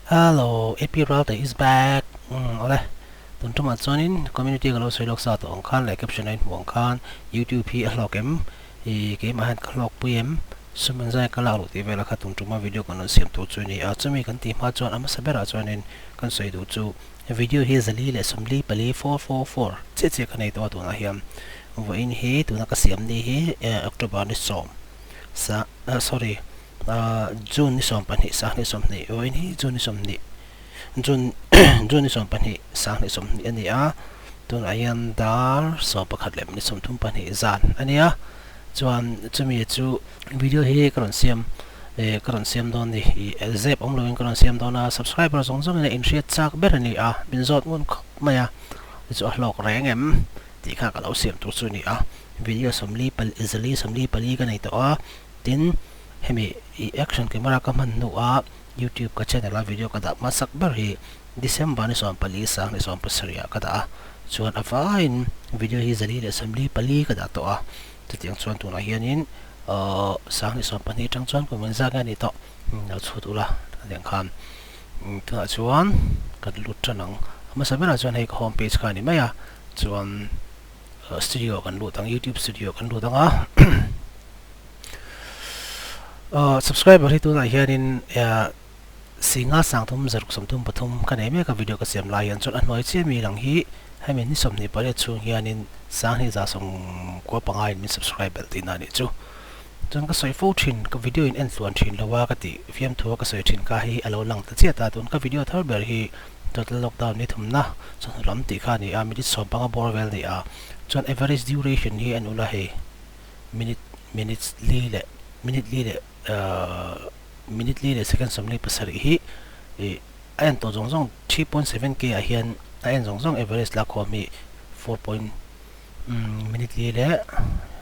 Hello, AP Ralte is back. Um, ole. Tun tumah chuanin community ka lo sawi lawk sa tawh ang khan leh caption a inhmuh ang khan YouTube hi a hlawk em? I keimah hian ka hlawk pui em? Sum engzai ka lak luh tih velah kha tun tuma video kan rawn siam tur chu a ni a. Chumi kan tih hma chuan a hmasa berah chuanin kan sawi duh chu video hi 444, 444 chiah chiah ka nei tawh a tunah hian. Vawiin hi tuna ka siam ni hi October ni sawm sa sorry June ni 12 2020 vawiin hi June ni 20 June June ni 12 2020 a ni a tunah hian dar 11 leh minute 32 zan a ni a chuan chumi chu video hi ka rawn siam eh ka rawn siam dawn ni ih zep awm loin ka rawn siam dawn a subscriber zawng zawngin a inhriat chak ber a ni a min zawt ngun khawp mai a chu a hlawk reng em tih kha ka lo siam tur chu a ni a video 40 44 ka nei tawh a. Tin, hemi i action camera ka hman hnuah YouTube ka channel a video ka dah hmasak ber hi December ni 14 2017 ah ka dah a, chuan a vaiin video hi 444 ka dah tawh a, chutiang chuan tunah hianin aww 2022 atang chuan kum engzat nge a nih tawh lo chhut ula tiang khan tunah chuan kan lut tan ang, a hmasa berah chuan hei ka home page kha a ni mai a, chuan studio kan lut ang YouTube studio kan lut ang a. Subscriber hi tunah hianin singa sangthum zaruk sawmthum pathum ka nei mek a video ka siam lai hian chuan a hnuai chiah mi lang hi hemi ni 28 chhung hianin sanghnih za sawmkua panga in min subscribe belh tihna a nih chu. Chuan ka sawi fo thin ka video in en tluan thin lo a ka tih fiamthu a ka sawi thin kha hei hi a lo lang ta chiah ta tun ka video thar ber hi total lockdown ni thumna chawhnu lam tih kha a ni a minute 15 bawr vel a ni a chuan average duration hi a en ula hei. minute minutes li leh minute li leh ahh minute li leh second 47 hi ih a en tawh zawng zawng 3.7 k ah hian a en zawng zawng average la khawm hi four point umm minute li leh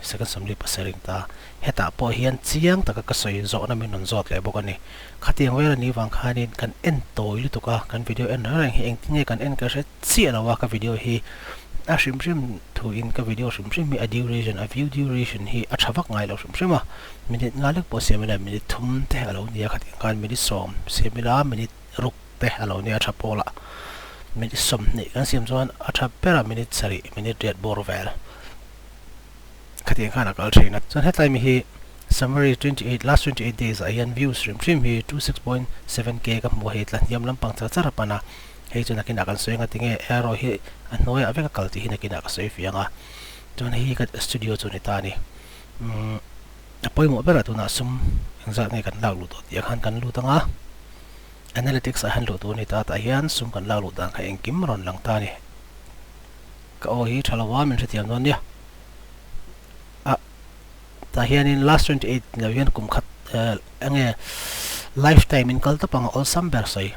second 47 ang ta hetah pawh hian chiang taka ka sawi zawhna min rawn zawt leh bawk a ni khatiang vel a nih vang khanin kan en tawi lutuk a kan video en reng reng hi engtin nge kan en ka hre chiah lo a ka video hi a hrim hrim thu in ka video hrim hrim hi a duration a view duration hi a tha vak ngai lo hrim hrim a minute nga lek pawh siam ila minute thum te a lo nia khatiang khan minute sawm siam ila minute ruk te a lo nia tha pawl ah minute 20 kan siam chuan a tha ber a minute sarih minute riat bawr vel khatiang khan a kal thin a chuan hetlai mi hi summary 28 last 28 days ah hian views hrim hrim hi 26.7 k ka hmu a hei tla hniam lampang char char a pan a. Hei chu nakinah kan sawi anga tinge arrow hi a hnuaiah vek a kal tih hi nakinah ka sawi fiang a, chuan hei hi ka studio chu a ni ta a ni. Umm a pawimawh berah tunah sum engzat nge kan lak luh tawh tih ah khan kan lut anga, analytics ah hian luh tur a ni ta tah hian sum kan lak luh dan kha engkim a rawn lang ta a ni. Ka aw hi tha lo a min hrethiam dawn nia. A tah hianin last 28 ni lo hian kum khat enge lifetime in kal tawp ang a awlsam ber sawi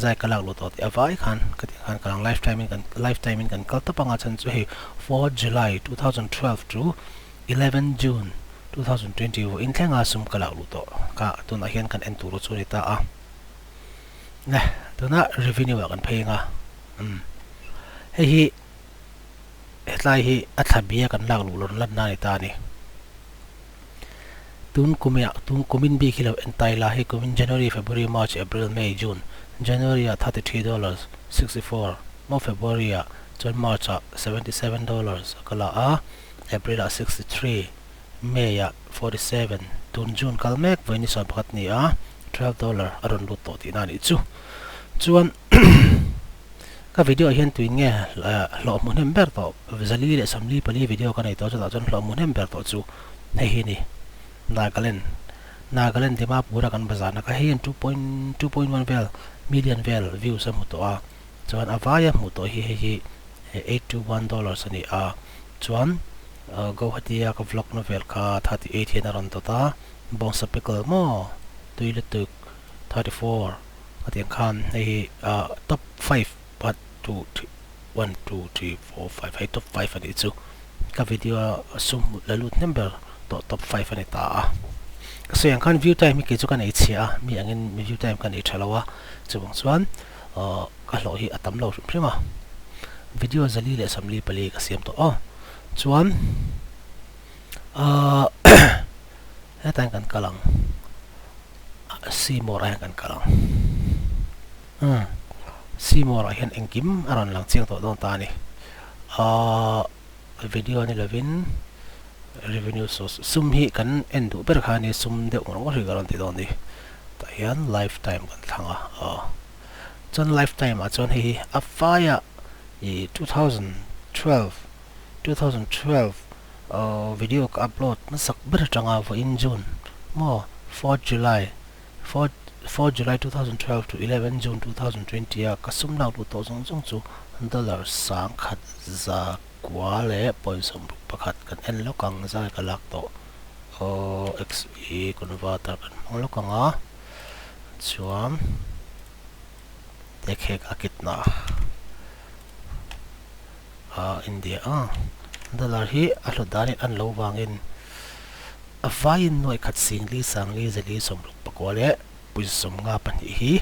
zai ka lak luh tawh tih a vai khan ka tih khan ka lang lifetime in kan lifetime in kan kal tawp ang a chhan chu hei 4 July 2012 to 11 June 2020 vawiin thlenga sum ka lak luh tawh kha tunah hian kan en tur chu a ni ta a ne tunah revenue ah kan phei ang a umm hei hi Hetlai hi a thla bia kan lak luh rawn lanna a ni ta a ni. Tun kumia tun kumin bik hi lo en ta ila hei kumin January, February, March, April, May, June, January ah $33 64 maw February ah chuan March ah $77 a kal a a, April ah 63, May ah 47, tun June kal mek vawi ni 11 ni a $12 a rawn lut tawh tihna a nih chu. Chuan Ka video ah hian tuin nge hlawh hmu hnem ber tawh 444 video ka nei tawh chutah chuan hlawh hmu hnem ber tawh chu hei hi a ni Nagaland Nagaland Dimapur a kan bazar na kha hei hian 2.2.1 vel million vel views a hmu tawh a chuan a vaia hmuh tawh hi hei hi $821 a ni a chuan Guwahati a ka vlog na vel kha 38 hian a rawn dawt a Bawngsa pickle maw tui lutuk 34. Hetiang khan hei hi ah top 5 1 2 3 1 2 3 4 5 hei top 5 a nih chu ka video a sum hmuh la lut hnem ber tawh top 5 a ni ta a ka sawi ang khan view time hi kei chu ka nei chhia a mi angin mi view time ka nei tha lo a chuvang chuan ah ka hlawh hi a tam lo hrim hrim a video 444 ka siam tawh aw chuan ah hetah hian kan kal ang. See more ah hian kan kal ang. Umm See more ah hian engkim a rawn lang chiang tawh dawn ta a ni. Ahh video ni lovin revenue source sum hi kan en duh ber kha a ni sum deuh ngawr ngawr hi ka rawn ti dawn a ni. Tah hian lifetime kan thlang a aw chuan lifetime ah chuan hei hi a faia ih 2012 2012 aw video ka upload hmasak ber atanga vawiin June maw 4 July 4 4 July 2012 to 11 June 2020 a ka sum lak luh tawh zawng zawng chu dollar sangkhat za kua leh point sawmruk pakhat kan en lawk ang zai ka lak tawh aw xe converter kan hmang lawk ang a chuan dekhek a kitna ah India a dollar hi a hlut danin an lo vangin A vaiin nuaih khat singli sangli zali 64 leh pawisa 52 hi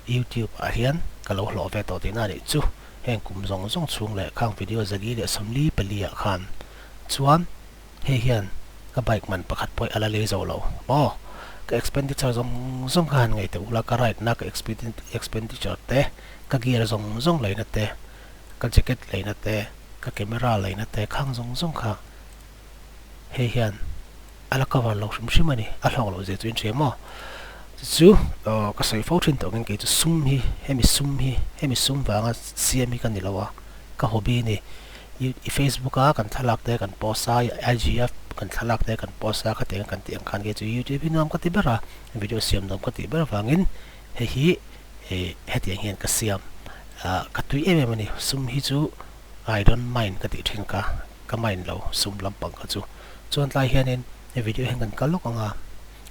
YouTube ah hian ka lo hlawh ve tawh tihna a nih chu. Heng kum zawng zawng chhung leh khang video 144 ah khan chuan hei hian ka bike man pakhat pawh a la lei zo lo maw? Ka expenditure zawng zawng kha han ngaihtuah ula ka ride na ka expenditure te, ka gear zawng zawng leina te, ka jacket leina te, ka camera leina te khang zawng zawng kha hei hian a la cover lo hrim hrim a ni, a hlawk loh zia chu in hria maw? Chu chu ka sawi fo thin tawh angin kei chu sum hi hemi sum hi hemi sum vanga siam hi ka ni lo a, ka hobby a ni. I Facebook a kan thlalak te kan post a, IG a kan thlalak te kan post a khatiang kan tih ang khan kei chu YouTube hi nuam ka ti ber a, video siam nuam ka tih ber avangin hei hi hetiang hian ka siam ka tui em em a ni. Sum hi chu I don't mind ka tih thin ka. Ka mind lo sum lampang kha chu. Chuan tlai hianin he video hian kan kal lawk ang a,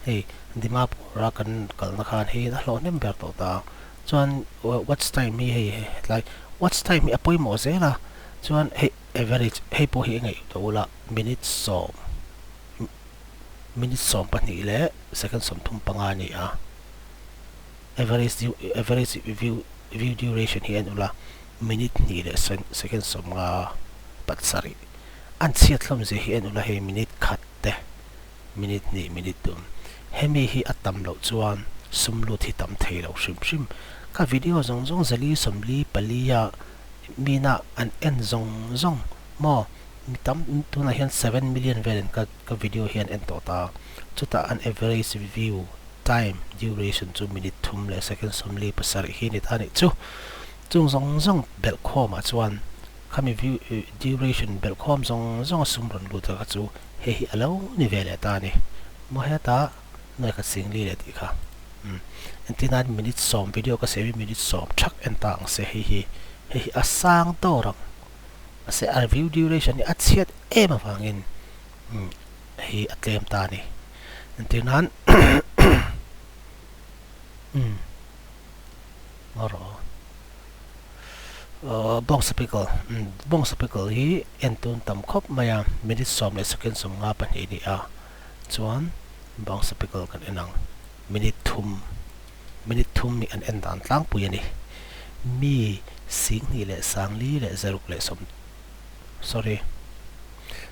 hei Dimapur a kan kalna khan hei a hlawh hnem ber tawh ta. Chuan watch time hi hei hetlai watch time hi a pawimawh zel a, chuan hei average hei pawh hi a ngaih tawh ula minute sawm minute 12 leh second 35 a ni a, average average view view duration hi en ula minute hnih leh second 50 pasarih an chhiat hlawm zia hi en ula hei minute khat te minute hnih minute dum hemi hi a tam loh chuan sum lut hi tam thei lo hrim hrim ka video zawng zawng zali 44 a mina an en zawng zawng maw mi tam tunah hian 7 million velin ka ka video hian en tawh ta chutah an average view time duration chu minute 3 leh second 47 hi ni ta nih chu chung zawng zawng belh khawmah chuan Khami view duration belh khawm zawng zawng a sum rawn lut kha chu hei hi a lo ni ve leh ta a ni. Maw heta nuai khat singli leh tih kha. Umm engtin nan minute 10 video ka siam hi minute 10 thak en ta ang se hei hi hei hi a sang dawr ang. Mahse a view duration hi a chhiat em avangin umm hei hi a tlem ta a ni. Engtin nan umm maw rawh. Bawngsa pickle bawngsa pickle hi en tun tam khawp mai a minute 10 leh second 52 a ni a chuan bawngsa pickle kan en ang minute thum minute thum hi an en dan tlangpui a ni mi 2000 leh 400 leh 600 leh sawm sorry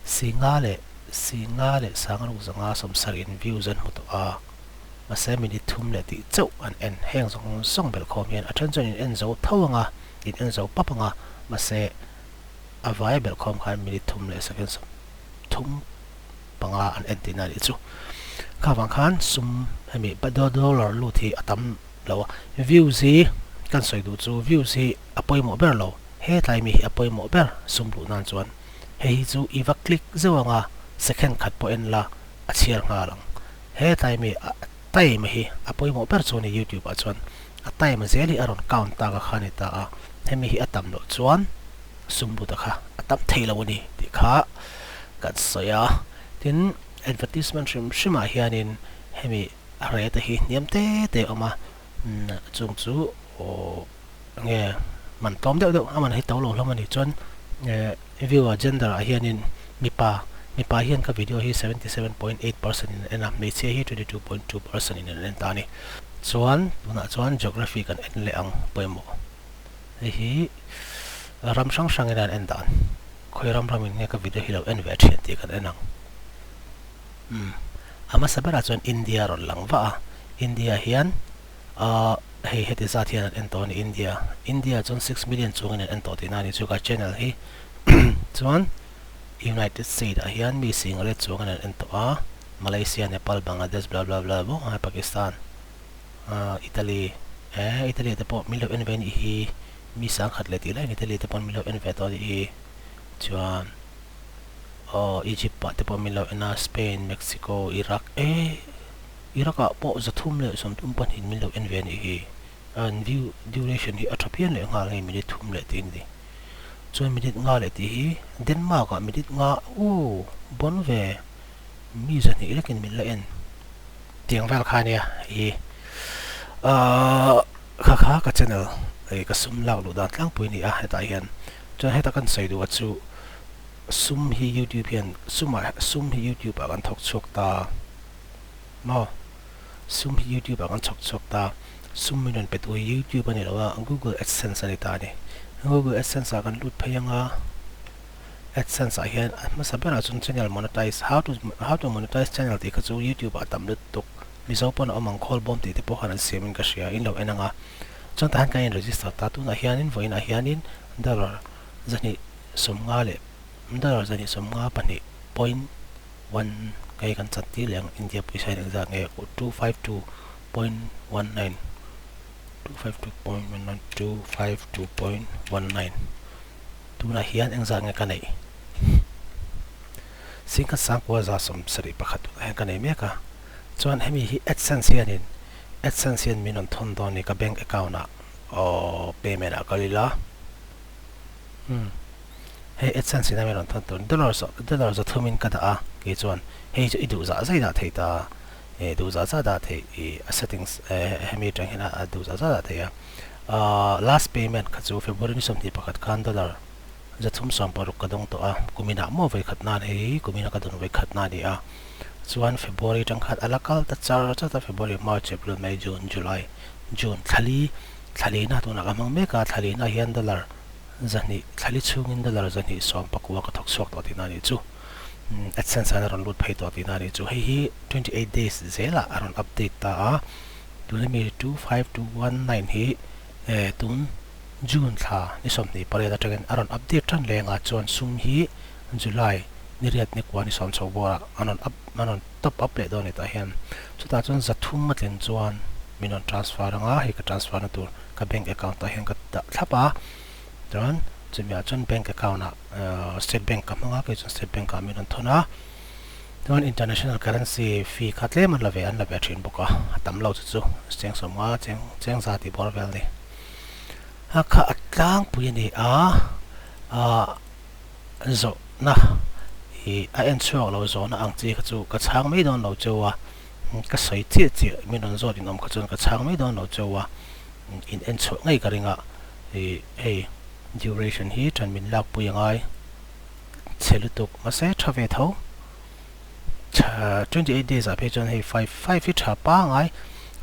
5,000 leh 5,000 leh 670 in views an hmu tawh a. Mahse minute thum leh tih chauh an en. Heng zawng zawng belh khawm hian a then chuan in en zo tho ang a, in en zo pap ang a, mahse a vaia belh khawm khan minute thum leh second 35 an en tihna a nih chu. Kha vang khan sum hemi dollar lut hi a tam lo a, views hi kan sawi duh chu views hi a pawimawh ber lo, he tlai mi hi a pawimawh ber sum luh nan chuan hei hi chu i va click zeuh ang a, second khat pawh en la a chhiar nghal ang. He time a time hi a pawimawh ber chu a ni YouTube ah chuan a time zel hi a rawn count tak a kha a ni ta a, hemi hi a tam loh chuan sum lut a kha a tam thei lo a ni tih kha kan sawi a. Tin, advertisement hrim hrim ah hianin hemi a rate hi hniam te te a awm a, chung chu aw nge man tlawm deuh deuh a man hi to lo hlawm a ni chuan viewer gender ah hianin mipa mipa hian ka video hi 77.8% in an en a hmeichhia hi 22.2% in an en ta a ni chuan tunah chuan geography kan en leh ang pawimawh hei hi ram hrang hrangin an en dan khawi ram ramin nge ka video hi lo en ve thin tih kan en ang umm a hmasa berah chuan India a rawn lang vah a India hian. Hei heti zat hian an en tawh a ni India. India chuan 6 million chungin an en tawh tihna a ni chu ka channel hi. Chuan United State ah hian mi singlet chungin an en tawh a, Malaysia, Nepal, Bangladesh bla bla bla bawk a, Pakistan, Italy, eh Italy te pawh min lo en ve anih hi, mi sangkhat leh tih laiin Italy te pawh min lo en ve tawh anih hi. Chuan aw Egypt ah te pawh min lo en a, Spain, Mexico, Iraq, eh Iraq ah pawh 332 min lo en ve anih hi. An view duration hi a tha phian leh nghal hei minute thum leh tih a ni. Chuan minute nga leh tih hi Denmark ah minute nga aw bawn ve mi 200 lekin min la en tiang vel kha ania hei hi ahh kha kha ka channel hei ka sum lak luh dan tlangpui a ni a hetah hian chuan heta kan sawi duh a chu sum hi youtube hian sum ah sum hi youtube ah kan thawk chhuak ta maw. Sum hi YouTube ah kan chhawk chhuak ta. Sum min rawn pe tu hi YouTube a ni lo a, Google AdSense a ni ta a ni. Google AdSense ah kan lut phei ang a, AdSense ah hian a hmasa berah chuan channel monetize, how to how to monetize channel tih kha chu YouTube ah tam lutuk Mizo pawn a awm ang khawl bawm tih te pawh khan an siam in ka hria, in lo en ang a. Chuan tah hian kan in register ta, tunah hianin vawiinah hianin dollar 250 leh dollar 252 point one nge kan chan tir leh ang India pawisa hian engzat nge 252.19 252.19 252.19 tunah hian engzat nge ka neih singkhat sangkua 71 tunah hian ka nei mek a chuan hemi hi AdSense hianin AdSense hian min rawn thawn dawn a ni ka bank account ah aw payment ah kal ila umm. Hei AdSense in a mi rawn thawn tur dollar dollar 300 in ka dah a kei chuan hei chu i duh zah zah i dah thei ta eh duh zah zah dah theih ih a settings eh hemi atang hian a duh zah zah dah thei a ah last payment kha chu February ni 21 khan dollar 360 ka dawng tawh a kuminah maw vawikhat nan hei kumina ka dawn vawikhat na a ni a chuan February atang khan a la kal ta char char ta February March April May June July June thlali thlalina tunah ka hmang mek a thlalina hian dollar 200 thlali chhungin dollar 219 ka thawk chhuak tawh tihna a nih chu. AdSense hian a rawn lut phei tawh tihna a nih chu. Hei hi 28 days zelah a rawn update ta a, tuna mi 25219 hi tun June thla ni 28 atangin a rawn update tan leng a, chuan sum hi July ni riat ni kua ni sawm chho bawrah an rawn up an rawn top up leh dawn a ni tah hian. Chutah chuan 300 a tlin chuan min rawn transfer ang a, hei ka transfer na tur ka bank account ah hian ka dah thlap a chuan chumi ah chuan bank account ah state bank ka hmang a kei chuan state bank ah min rawn thawn a chuan international currency fee kha tlem an la ve an la ve thin bawk a a tam lo chu chu cheng 50 cheng cheng za tih bawr vel a ni a kha a tlangpui a ni a ah zawhna ih a en chhuak lo zawhna ang chi kha chu ka chhang mai dawn lo cheu a. Ka sawi chiah chiah min rawn zawt in awm kha chuan ka chhang mai dawn lo cheu a, in en chhuah ngei ka ring a, ih hei duration hi ṭan min lak pui a ngai chhe lutuk mahse ṭha ve tho ṭha 28 days ah phei chuan hei five five hi ṭha pangai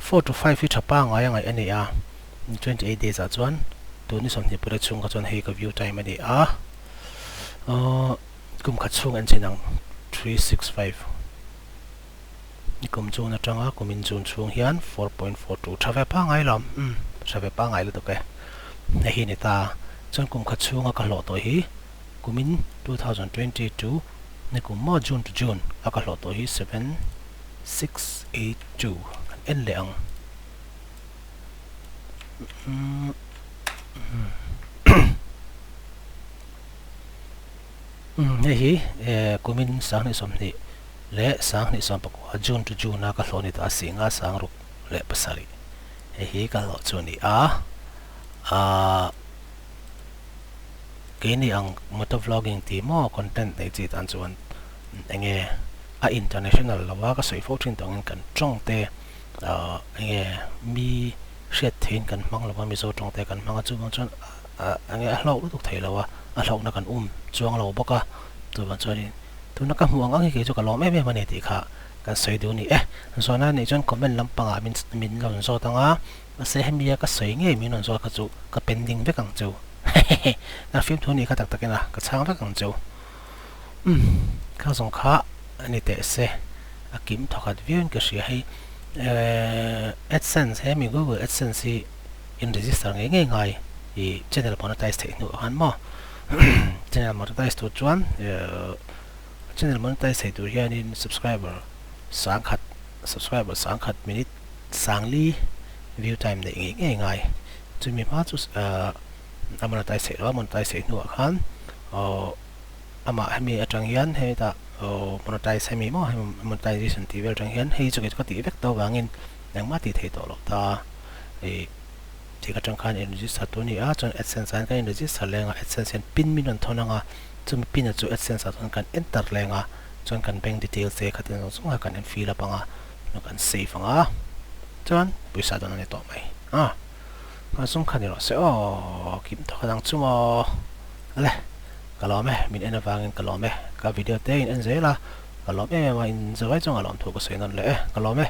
4 to 5 hi ṭha pangai a ngaih a ni a, 28 days ah chuan tun ni 28 chhung kha chuan hei ka view time a ni a, aww kum khat chhung en chin ang 3 6 5. Nikum June atanga kumin June chhung hian 4.42 tha ve pangai lo, umm tha ve pangai lutuk e. Hei hi ni ta, chuan kum khat chhunga ka hlawh tawh hi kumin 2022 nikum maw June to June a ka hlawh tawh hi 7682 kan en leh ang. Umm Umm hei hi kumin 2020 leh 2019 June to June a ka hlawh ni ta a singa 67 hei hi ka hlawh chu a ni a ahh keini ang moto vlogging tih maw content nei chi tan chuan enge a international lo a ka sawi fo thin tawngin kan tawng te ahh enge mi hriat theihin kan hmang lo a Mizo tawng te kan hmang a chuvang chuan enge a hlawk lutuk thei lo a a hlawkna kan um chuang lo bawk a chuvang chuanin Tuna ka hmuh ang ang hi kei chu ka lawm em em a ni tih kha kan sawi duh a ni e. Zawhna nih chuan comment lampangah min min rawn zawt ang a, mahse hemi a ka sawi ngei min rawn zawt kha chu ka pending vek ang chu. Hehehe ka fimthu nih kha tak takin a ka chhang vek ang chu. Umm kha zawng kha a ni teh se a kim thawkhat viau in ka hria hei. AdSense he mi Google AdSense hi in register ngei ngei ngai i channel monetize theih hnuah khan maw channel monetize tur chuan channel monetize thei tur hianin subscriber sangkhat subscriber sangkhat minute sangli view time neih ngei ngei ngai chumi hma chu a monetize theih loh a monetize theih hnuah khan amah hemi atang hian hetah monetize hemi maw hemi monetization tih vel atang hian hei chu kei chu ka tih vek tawh avangin engmah tih theih tawh loh ta ih thik atang khan in register tur a ni a chuan adsense ah hian kan in register leng a adsense hian pin min rawn thawn ang a chumi pin ah chu adsense ah chuan kan enter leng a chuan kan bank details te khatin zawng zawng a kan en fill up ang a kan save ang a chuan pawisa dawn a ni tawh mai a a zawng kha ni rawh se aw kim tawk a dang chu maw le. Ka lawm e, min en avangin ka lawm e, ka video te in en zel a, ka lawm em em a, in zawai chunga lawmthu ka sawi nawn leh e, ka lawm e.